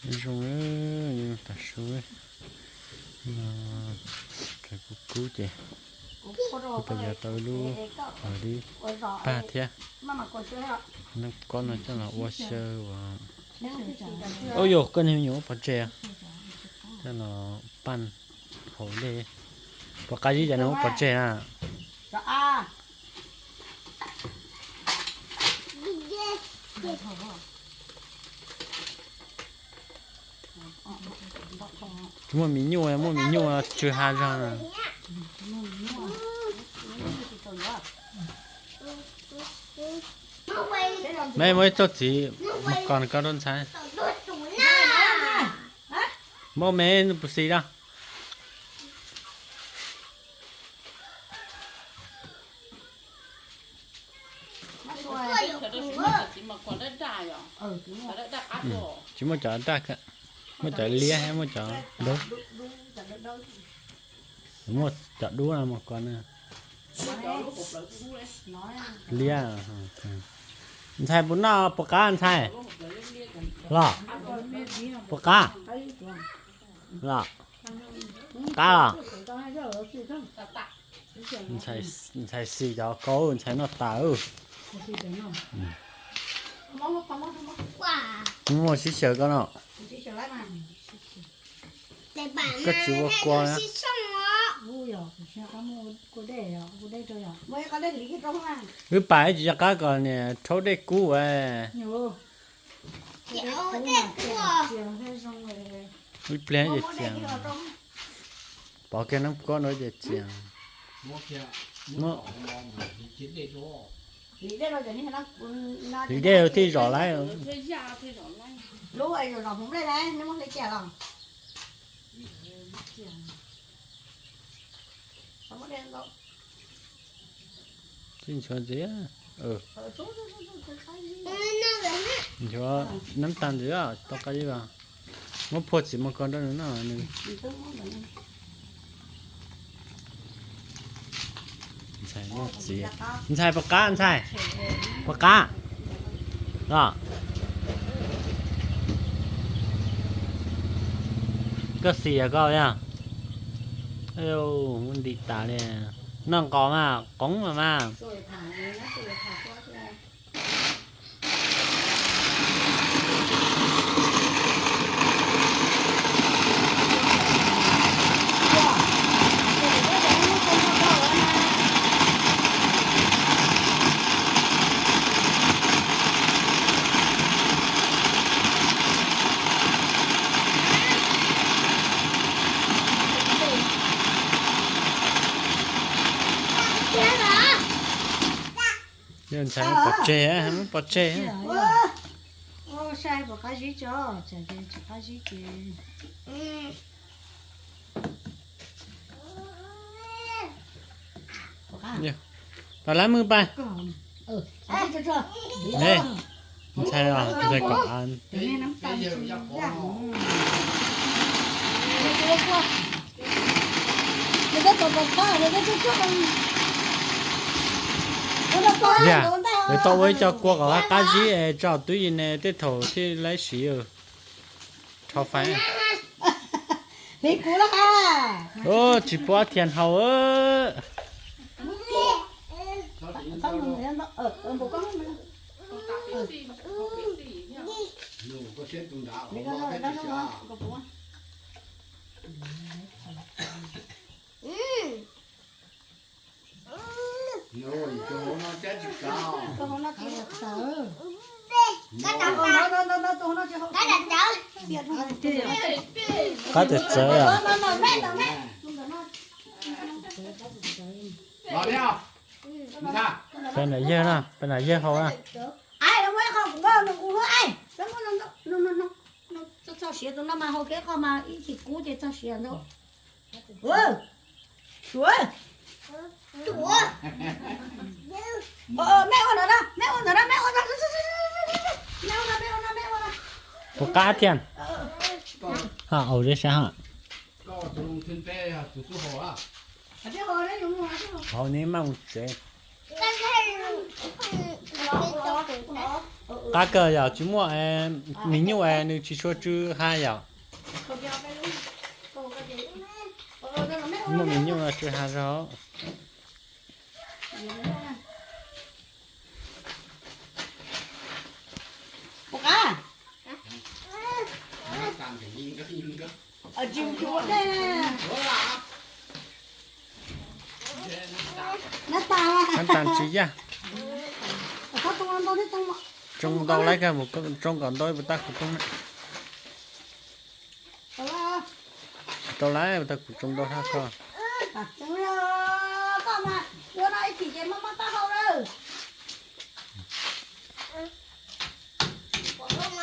Zoo, tas su no, kub kub ces kuv pais yos tau lub dib pag thiab. Nab kob no coj los ua xyaw uas, ub yog koj niag me nyuam ua pov tseg, coj los paj hauv dej. Pov qab zib cas nws ua pov tseg na. Tsis muaj mis nyuj, muaj mis nyuj tsw ha zog na. Me muaj ib txoj txiv mas kos koj rau ntxhais. Muaj me puv xis da. Tsis muaj cov daj, muaj cov liab, muaj cov dub. Muaj cov dub no mas kos na. Liab. Ntxhais puas noj puas qab ntxhais? Los puas qab? Los qab los? Ntxhais xis cov kaub ntxhais noj tas. Muaj sib xyaw koj no. Koj tsis ua kua na. Wb pam ib tsis cov qab kom niam rhaub dej kub. Ib pliag ces txias. Pov kiag nab kob no ces txias. Tiv dej thiaj zom laib. Tsis nchuav ntxiv. Nchuav nab tas ntxiv, tau qab zib los muab phua txiv mos kos rau nws noj nws. Ntxhais puas qab ntxhais? Puas qab los? Koj xis yog koj yog. Muab nti tas li. Noj nqos mas qoov mas mas. Yog ntxhais pov tseg, muab pov tseg. Saib puas qab zib tso, tsis qab zib ces. Pas lab mws pas. Ntxhais, ntxhais kom. Yog, lawv tau ua ib co kua kom qab zib tso twb yim ne tej thaum thiaj laib siv. Rho fais. Tsis pub thiaj hau. Qab txawv txawv os. Peb nam yawg na, peb nam yawg hau na. Txoj siav tus no mas hau kev qhov mas ib chim kub ces txoj siav ntau. Suav. Puas qab thiab? Ha, au zeb sab ha. Hau neb maj mus tsev. Qab kawg yom, tsis muaj mis nyuj es nws tsis tshua tsw ha yom. Muaj mis nyuj no tsw ha zog. Nab tas tsis yaj. Tsoo ntau lawm koj mus tsoo kom ntau ib puas tab kuv tsoo na. Tsis tau lawm, puas tab kuv tsoo ntau hab koj.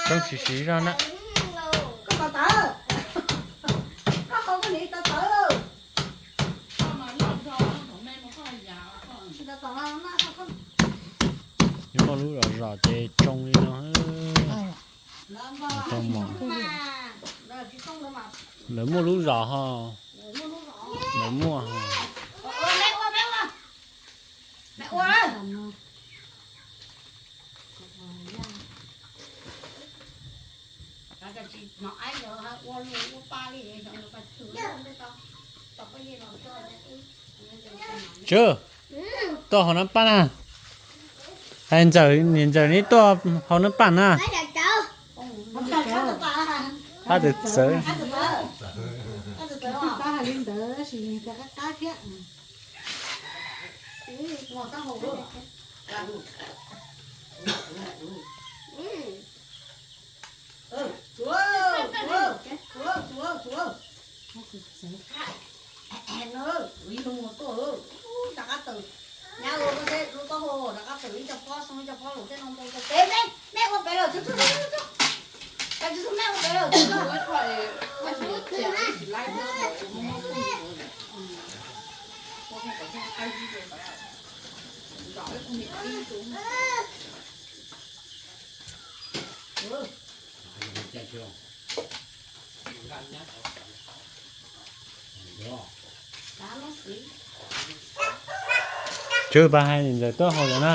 Tsoo siv siv zog na. Yuav muaj lub zos zos ces tsoo li no. Lawv muaj lub zos ho. Lawv muaj ho. Tswv, tuaj haus nab paj na. Hais Ntxawm, niam Ntxawm neb tuaj haus nab paj na. Pab tawv txawv. Tswv, pab hais Ntxawm tuaj haus lawm na.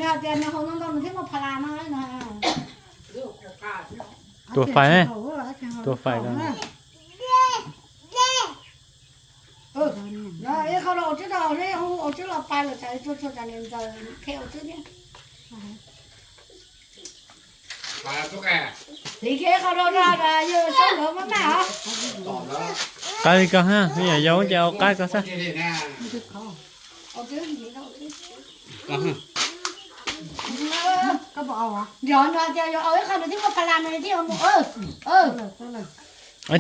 Nws hais tias nws haus ntau ntau nws thiaj muaj pha las no. Tua fais, tua fais. Ib qho los tswb tau, hu ua tswb los pais lawm tsam tsuag tsuag tsam niam Ntxawm qhia ua tswb thiab. Hliv kiag ib qho rau yawg saib nkawd maj maj os. Qab li koj ha, yog yau ces au qab koj xwb. Yog no tias yog au ib qho nws thiaj muaj pha las nws thiaj mus.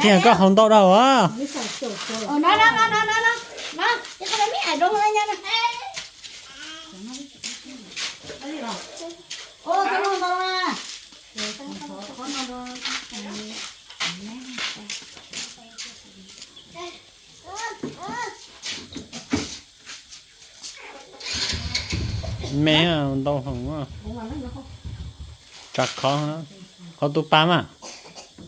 Thiaj koj haus ntau dhau as. Me ntau heev, tsav khov, qhov tus pas mas.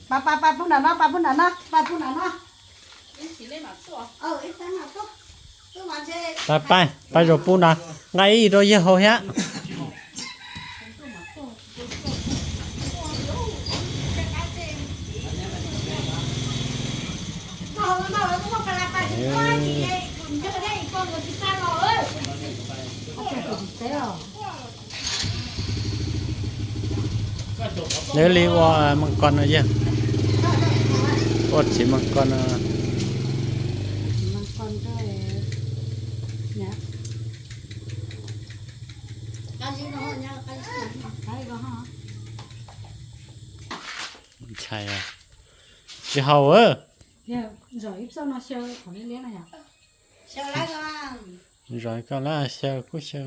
Pas, pas, pas pub nram no, pas pub nram no, pas pub nram no. Pas, pas, pas zaum pub nram, nqa ib rau yawg haus thiab. Neb li ua mas kos no yog, ua txiv mas kos no. Ntshai, tsis haus. Zom koj lab xyaw kuj xyaw.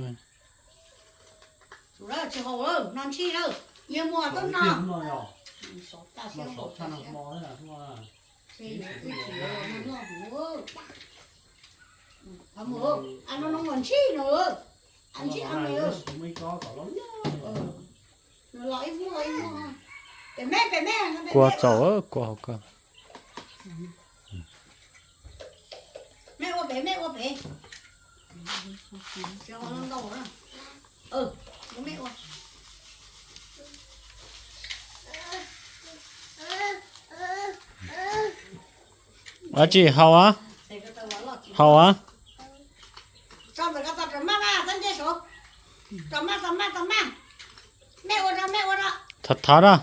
Kua txaus, kua hauv kawg. Dab tsi haus a? Haus a? Thov thov da.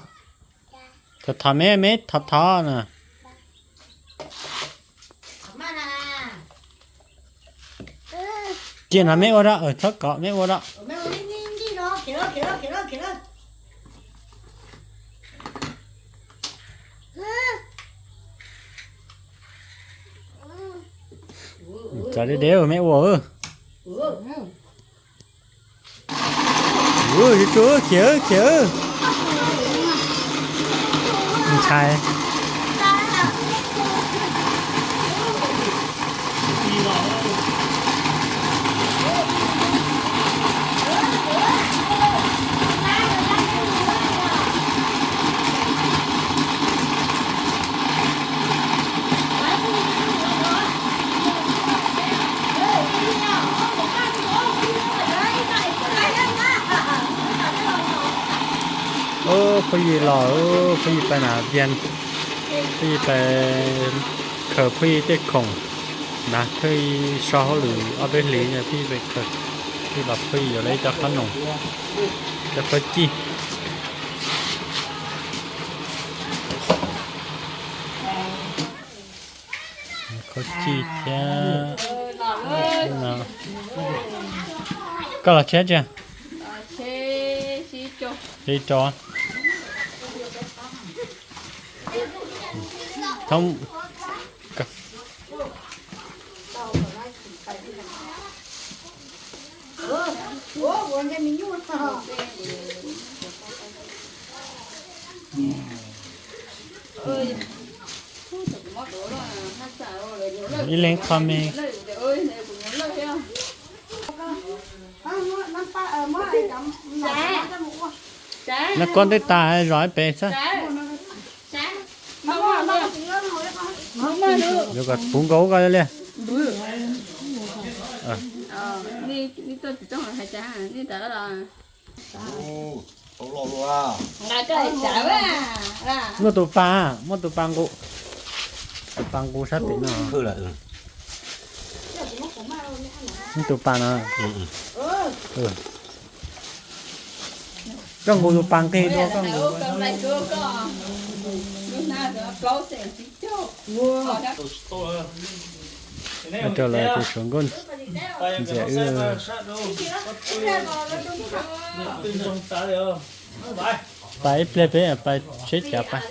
Thov thov me me, thov thov na. Cia no me ua da, txhob kom me ua da. Txav deb deb me ua. Yuav tsum khiav, khiav. Ntshai. Phooj ywg los, phooj ywg pais na, phooj ywg pais khaws phooj ywg tej khoom na, phooj ywg so hauj lwm ob peb hlis no phooj ywg pais khaws, phooj ywg los phooj ywg yuav lawv ib co qhob noom, cov qhob cij. Qhob cij thiab. Koj los tsheb tsia? Ib co. Thoob. Ib leeg qho me. Nab kuab ntev tas zom ib pem xwb. Yuav kom puv nkaus koj li. Muaj tus pas, muaj tus pas nqus, tus pas nqus sab pem no. Muaj tus pas no. Koj nqus tus pas nqig dua koj nqus. Rau lawv tus suav nkauj ntxawm wb. Pais ib pliag peb pais tsheb cav pais.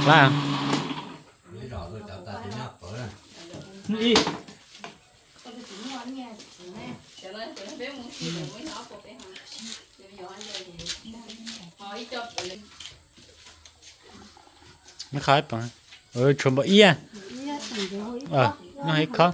Lawm. Neb qhau ib poom, tshuav npaum ib, noj ib khob.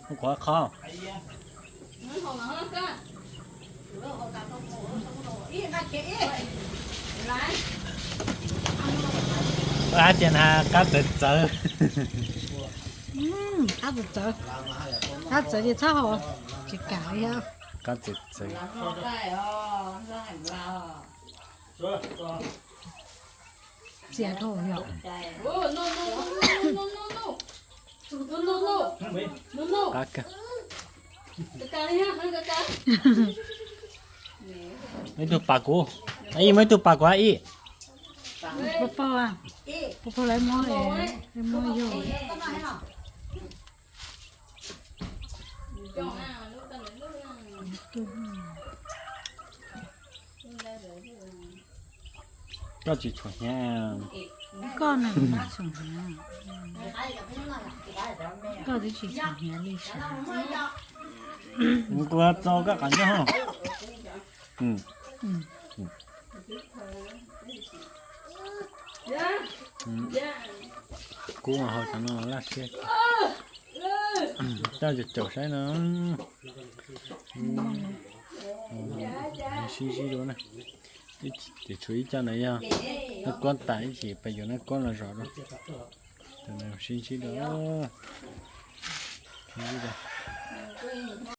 Qhuav qhov. Ab tias na qab txawv txawv. Qab txawv txawv, qab txawv ces txhob haus, tsis kam li. Qab txawv txawv. Txias dhau yom. Qab kawg. Muaj ib tug pas kuv, ib muaj ib tug pas kuv ib. Pau pau, pau pau lawv muab, lawv muab yog. Koj tsis tshuav hnyav. Koj na, koj twb tsis tshuav hnyav li sav. Kuv txo koj qab nyob. Kub mas hau cov no laj siab. Coj caum caum saib no. Sib ntsib dua na. Ces tshuav ib co ntawd yog noj kuab tas ib chim pes yuav noj kuab los zov dua. Sib ntsib dua.